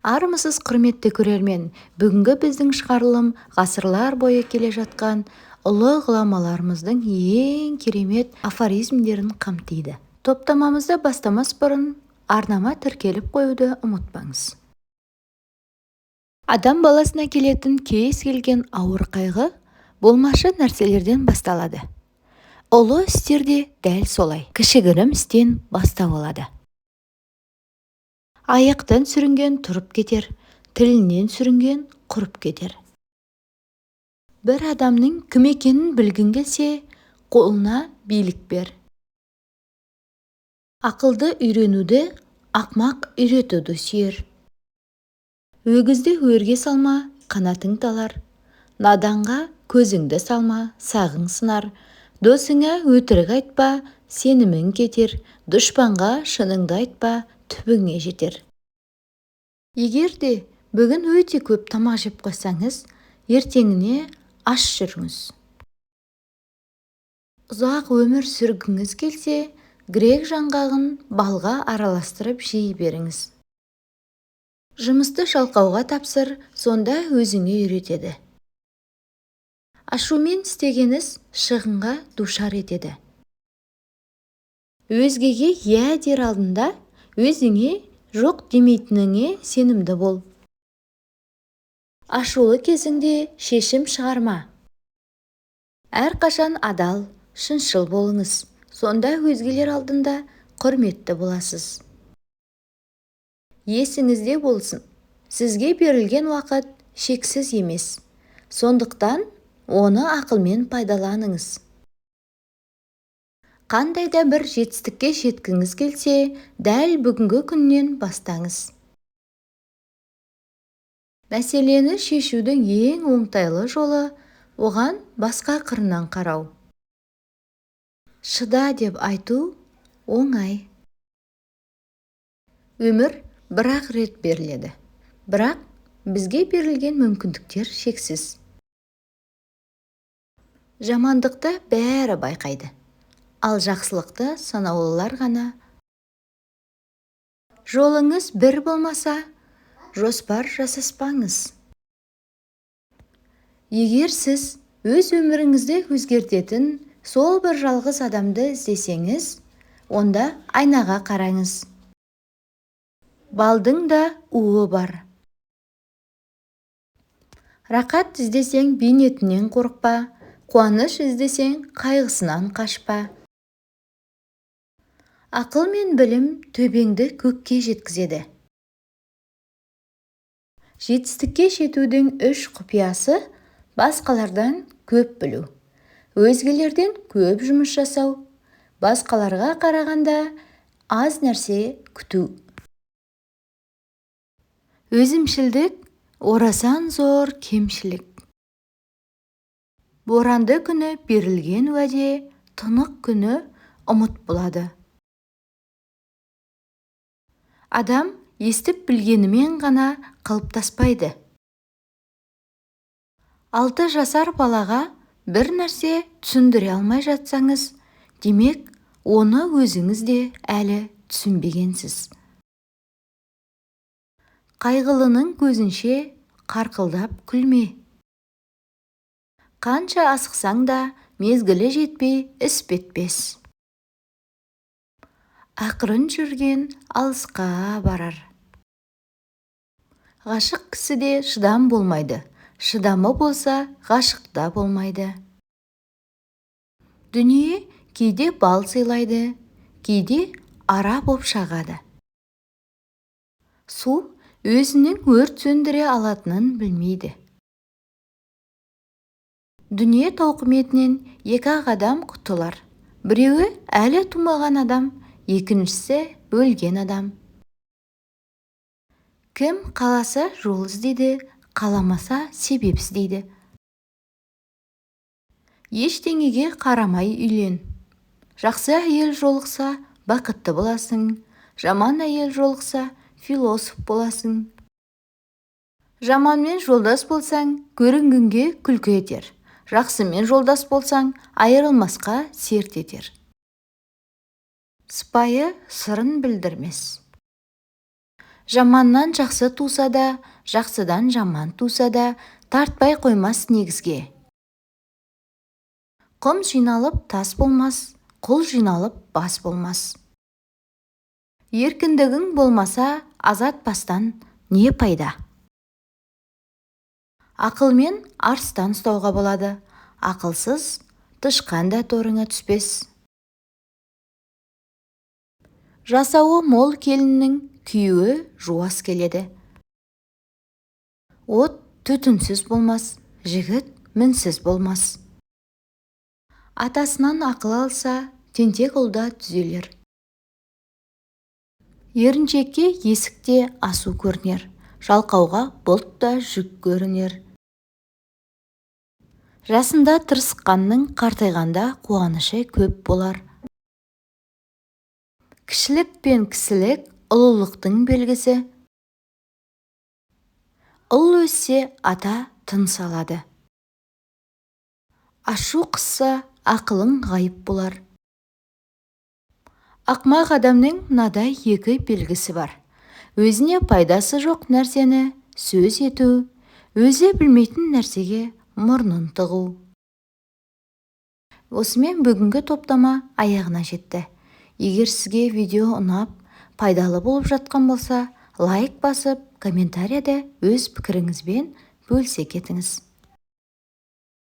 Армысыз, құрметті көрермен! Бүгінгі біздің шығарылым ғасырлар бойы келе жатқан ұлы ғұламаларымыздың ең керемет афоризмдерін қамтиды. Топтамамызды бастамас бұрын арнама тіркеліп қоюды ұмытпаңыз. Адам баласына келетін кез келген ауыр қайғы болмашы нәрселерден басталады. Ұлы істер де дәл солай кішігірім істен бастау алады. Аяқтан сүрінген тұрып кетер, тілінен сүрінген құрып кетер. Бір адамның кім екенін білгің келсе, қолына билік бер. Ақылды үйренуді, ақымақ үйретуді сүйер. Өгізді өрге салма, қанатың талар. Наданға көзіңді салма, сағың сынар. Досыңа өтірік айтпа, сенімің кетер. Дұшпанға шыныңды айтпа, түбіңе жетер. Егер де бүгін өте көп тамақ жеп қойсаңыз, ертеңіне аш жүріңіз. Ұзақ өмір сүргіңіз келсе, грек жаңғағын балға араластырып жей беріңіз. Жұмысты жалқауға тапсыр, сонда өзіңе үйретеді. Ашумен істеген іс шығынға душар етеді. Өзгеге «иә» дер алдында өзіңе жоқ демейтініңе сенімді бол. Ашулы кезіңде шешім шығарма. Әрқашан адал, шыншыл болыңыз, сонда өзгелер алдында құрметті боласыз. Есіңізде болсын, сізге берілген уақыт шексіз емес, сондықтан оны ақылмен пайдаланыңыз. Қандай да бір жетістікке жеткіңіз келсе, дәл бүгінгі күннен бастаңыз. Мәселені шешудің ең оңтайлы жолы – оған басқа қырынан қарау. Шыда деп айту оңай. Өмір бір-ақ рет беріледі, бірақ бізге берілген мүмкіндіктер шексіз. Жамандықты бәрі байқайды, ал жақсылықты санаулылар ғана. Жолыңыз бір болмаса, жоспар жасаспаңыз. Егер сіз өз өміріңізді өзгертетін сол бір жалғыз адамды іздесеңіз, онда айнаға қараңыз. Балдың да уы бар. Рақат іздесең, бейнетінен қорықпа, қуаныш іздесең, қайғысынан қашпа. Ақыл мен білім төбеңді көкке жеткізеді. Жетістікке жетудің үш құпиясы: басқалардан көп білу, өзгелерден көп жұмыс жасау, басқаларға қарағанда аз нәрсе күту. Өзімшілдік – орасан зор кемшілік. Боранды күні берілген уәде тынық күні ұмыт болады. Адам естіп білгенімен ғана қалыптаспайды. 6 жасар балаға бір нәрсе түсіндіре алмай жатсаңыз, демек, оны өзіңіз де әлі түсінбегенсіз. Қайғылының көзінше қарқылдап күлме. Қанша асықсаң да, мезгілі жетпей іс бітпес. Ақырын жүрген алысқа барар. Ғашық кісіде шыдам болмайды, шыдамы болса, ғашық та болмайды. Дүние кейде бал сыйлайды, кейде ара боп шағады. Су өзінің өрт сөндіре алатынын білмейді. Дүние тауқыметінен екі-ақ адам құтылар: біреуі – әлі тумаған адам, екіншісі – өлген адам. Кім қаласа, жол іздейді, қаламаса, себеп іздейді. Ештеңеге қарамай үйлен. Жақсы әйел жолықса, бақытты боласың, жаман әйел жолықса, философ боласың. Жаманмен жолдас болсаң, көрінгенге күлкі етер, жақсымен жолдас болсаң, айырылмасқа серт етер. Сыпайы сырын білдірмес. Жаманнан жақсы туса да, жақсыдан жаман туса да, тартпай қоймас негізге. Құм жиналып тас болмас, құл жиналып бас болмас. Еркіндігің болмаса, азат бастан не пайда? Ақылмен арыстан ұстауға болады, ақылсыз тышқан да торыңа түспес. Жасауы мол келіннің күйеуі жуас келеді. От түтінсіз болмас, жігіт мінсіз болмас. Атасынан ақыл алса, тентек ұл да түзелер. Еріншекке есік те асу көрінер, жалқауға бұлт та жүк көрінер. Жасында тырысқанның қартайғанда қуанышы көп болар. Кішілік пен кісілік ұлылықтың белгісі. Ұл өссе, ата тыныс алады. Ашу қысса, ақылың ғайып болар. Ақмақ адамның мынадай екі белгісі бар. Өзіне пайдасы жоқ нәрсені сөз ету, өзі білмейтін нәрсеге мұрнын тығу. Осымен бүгінгі топтама аяғына жетті. Егер сізге видео ұнап, пайдалы болып жатқан болса, лайк басып, комментарияда өз пікіріңізбен бөлісе кетіңіз.